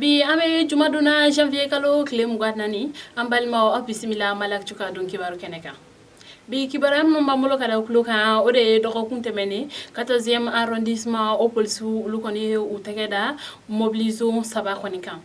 Bi an bɛ jumadon na, janvier kalo tile 24. An balimaw, aw bisimila Mali Actu ka don kibaru kɛnɛ kan. Bi kibaruya minnu b'an bolo ka da tulo kan, o de ye dɔgɔkun tɛmɛnen, 14e arrondissement o polisiw, olu kɔni ye u tɛgɛ da mobili zon saba kɔni kan.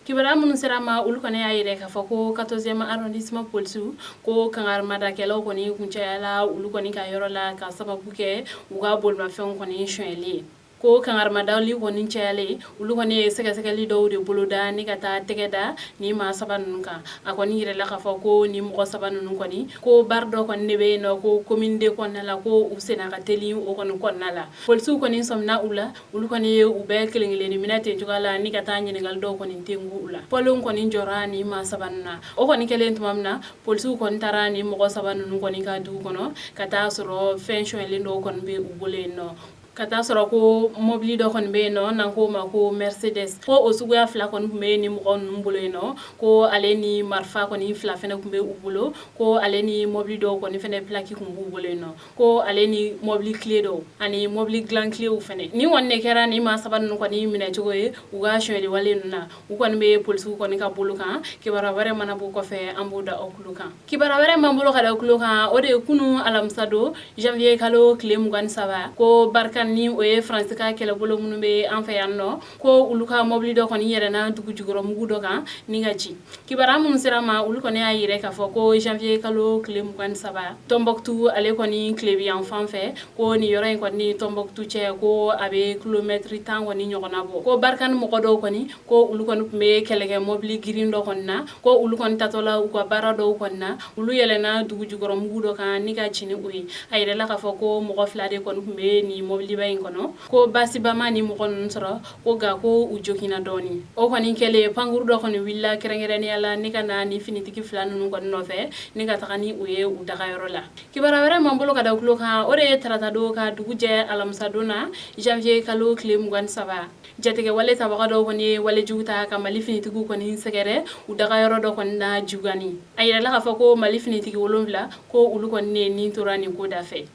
Kibaruya minnu sera ma, olu kɔni y'a yira k'a fɔ ko 14e arrondissement polisiw ko kangarimadakɛlaw kɔni kun cayala olu kɔni ka yɔrɔ la, ka sababu kɛ u ka bolimafɛnw kɔni sonyɛli ye. Ko kangarimadali kɔni cayalen, olu kɔni ye sɛgɛsɛgɛli dɔw de boloda ni ka taa tɛgɛ da ni maa saba ninnu kan. A kɔni yirala k'a fɔ ko ni mɔgɔ saba ninnu kɔni, ko bar dɔ kɔni de bɛ yen nɔ, ko commune deux kɔnɔna la, ko u senna ka teli o kɔni kɔnɔna la. Polisiw kɔni sɔmina u la, olu kɔni ye u bɛɛ kelen kelen minɛ ten cogoya la ni ka taa ɲininkali dɔw kɔni tengu u la. Pɔlenw kɔni jɔra ni maa saba ninnu na. O kɔni kɛlen tuma min na, polisiw kɔni taara ni mɔgɔ saba ninnu kɔni ka dugu kɔnɔ, ka taa sɔrɔ fɛn sonyɛlen dɔw kɔni bɛ u bolo yen nɔ, ka taa sɔrɔ ko mobili dɔ kɔni bɛ yen nɔ, n'an k'o ma ko Mercedes, ko o suguya fila kɔni tun bɛ ni mɔgɔ ninnu bolo yen nɔ, ko ale ni marifa kɔni fila fɛnɛ tun bɛ u bolo, ko ale ni mobili dɔw kɔni fɛnɛ plaque tun b'u bolo yen nɔ, ko ale ni mobili clé dɔw ani mobili dilan cléw fɛnɛ. Nin kɔni de kɛra ni maa saba ninnu kɔni minɛcogo ye u ka sonyɛli wale ninnu na. U kɔni bɛ polisiw kɔni ka bolo kan. Kibaruya wɛrɛ mana b'o kɔfɛ, an b'o da aw tulo kan. Kibaruya wɛrɛ m'an bolo ka da tulo kan, o de ye kunun alamisa don, janvier kalo tile 23, ko Barkhane, ni o ye Faransi ka kɛlɛbolo minnu bɛ an fɛ yan nɔ, ko olu ka mobili dɔ kɔni yɛlɛnna dugu jukɔrɔ mugu dɔ kan ni ka ci. Kibaruya minnu sera ma, olu kɔni y'a yira k'a fɔ ko janvier kalo tile 23, Tɔnbɔkutu ale kɔni tilebi yan fan fɛ, ko nin yɔrɔ in kɔni Tɔnbɔkutu cɛ, ko a bɛ kilomɛtiri 10 kɔni ɲɔgɔnna bɔ, ko Barkhane mɔgɔ dɔw kɔni, ko olu kɔni tun bɛ kɛlɛkɛ mobili girin dɔ kɔni na, ko olu kɔni tatɔla u ka baara dɔw kɔni na, olu yɛlɛnna dugu jukɔrɔ mugu dɔ kan ni ka ci ni o ye. A yirala k'a fɔ ko mɔgɔ fila de kɔni tun bɛ nin mobiliba in kɔnɔ, ko baasiba ma ni mɔgɔ ninnu sɔrɔ, ko nka ko u joginna dɔɔni. O kɔni kɛlen, pankuru dɔ kɔni wulila kɛrɛnkɛrɛnnenya la ni ka na ni finitigi fila ninnu kɔni nɔfɛ ni ka taga ni u ye u dagayɔrɔ la. Kibaruya wɛrɛ m'an bolo ka da tulo kan, o de ye taratadon ka dugu jɛ alamisadon na, janvier kalo tile 23, jatigɛwale tabaga dɔw kɔni ye walejugu ta ka Mali finitigiw kɔni sɛgɛrɛ u dagayɔrɔ dɔ kɔni na Jugani. A yirala k'a fɔ ko Mali finitigi 7, ko olu kɔni ne nin tora nin ko da fɛ.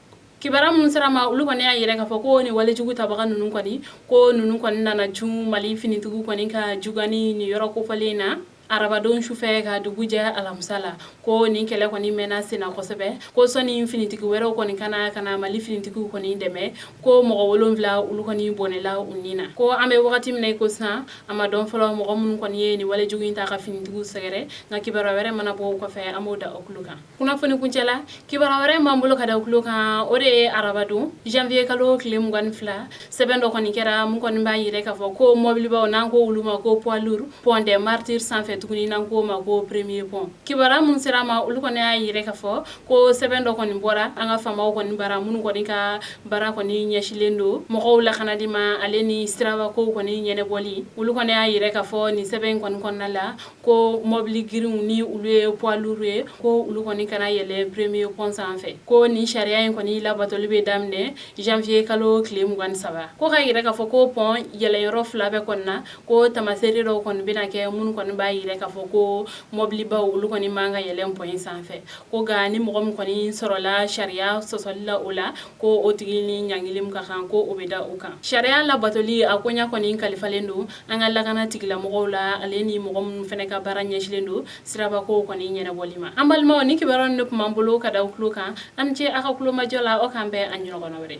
Kibaruya minnu sera ma, olu kɔni y'a yira k'a fɔ ko nin walejugu tabaga ninnu kɔni, ko ninnu kɔni nana cun Mali finitigiw kɔni ka Jugani nin yɔrɔ kofɔlen na arabadon sufɛ ka dugu jɛ alamisa la, ko nin kɛlɛ kɔni mɛnna senna kosɛbɛ, ko sɔnni finitigi wɛrɛw kɔni kana ka na Mali finitigiw kɔni dɛmɛ, ko mɔgɔ 7 olu kɔni bɔnɛla u ni na. Ko an bɛ wagati min na i ko sisan, a ma dɔn fɔlɔ mɔgɔ minnu kɔni ye nin walejugu in ta ka finitigiw sɛgɛrɛ, nka kibaruya wɛrɛ mana bɔ o kɔfɛ, an b'o da o tulo kan. Kunnafoni kuncɛ la, kibaruya wɛrɛ m'an bolo ka da tulo kan, o de ye arabadon, janvier kalo tile 22, sɛbɛn dɔ kɔni kɛra mun kɔni b'a yira k'a fɔ ko mɔbilibaw, n'an ko olu ma ko poids lourd, pont des Martyrs sanfɛ tuguni, n'an ko ma ko premier pont. Kibaruya minnu sera ma, olu kɔni y'a yira k'a fɔ ko sɛbɛn dɔ kɔni bɔra an ka faamaw kɔni bara, minnu kɔni ka baara kɔni ɲɛsilen don mɔgɔw lakanali ma, ale ni sirabakow kɔni ɲɛnabɔli. Olu kɔni y'a yira k'a fɔ nin sɛbɛn in kɔni kɔnɔna la, ko mɔbili girinw, ni olu ye poids lourd ye, ko olu kɔni kana yɛlɛ premier pont sanfɛ. Ko nin sariya in kɔni labatoli bɛ daminɛ janvier kalo tile 23. Ko ka yira k'a fɔ ko pont yɛlɛyɔrɔ fila bɛɛ kɔni na, ko tamaseere dɔw kɔni bɛna kɛ minnu kɔni b'a yira k'a fɔ ko mɔbilibaw, olu kɔni man ka yɛlɛn pont in sanfɛ. Ko nka ni mɔgɔ min kɔni sɔrɔla sariya sɔsɔli la o la, ko o tigi ni ɲangili min ka kan, ko o bɛ da o kan. Sariya labatoli a koɲa kɔni kalifalen don an ka lakana tigilamɔgɔw la, ale ni mɔgɔ minnu fana ka baara ɲɛsilen don sirabakow kɔni ɲɛnabɔli ma. An balimaw, ni kibaruya ninnu de tun b'an bolo ka da aw tulo kan. An ni ce aw ka kulomajɔ la. Aw k'an bɛn a ɲɔgɔnna wɛrɛ.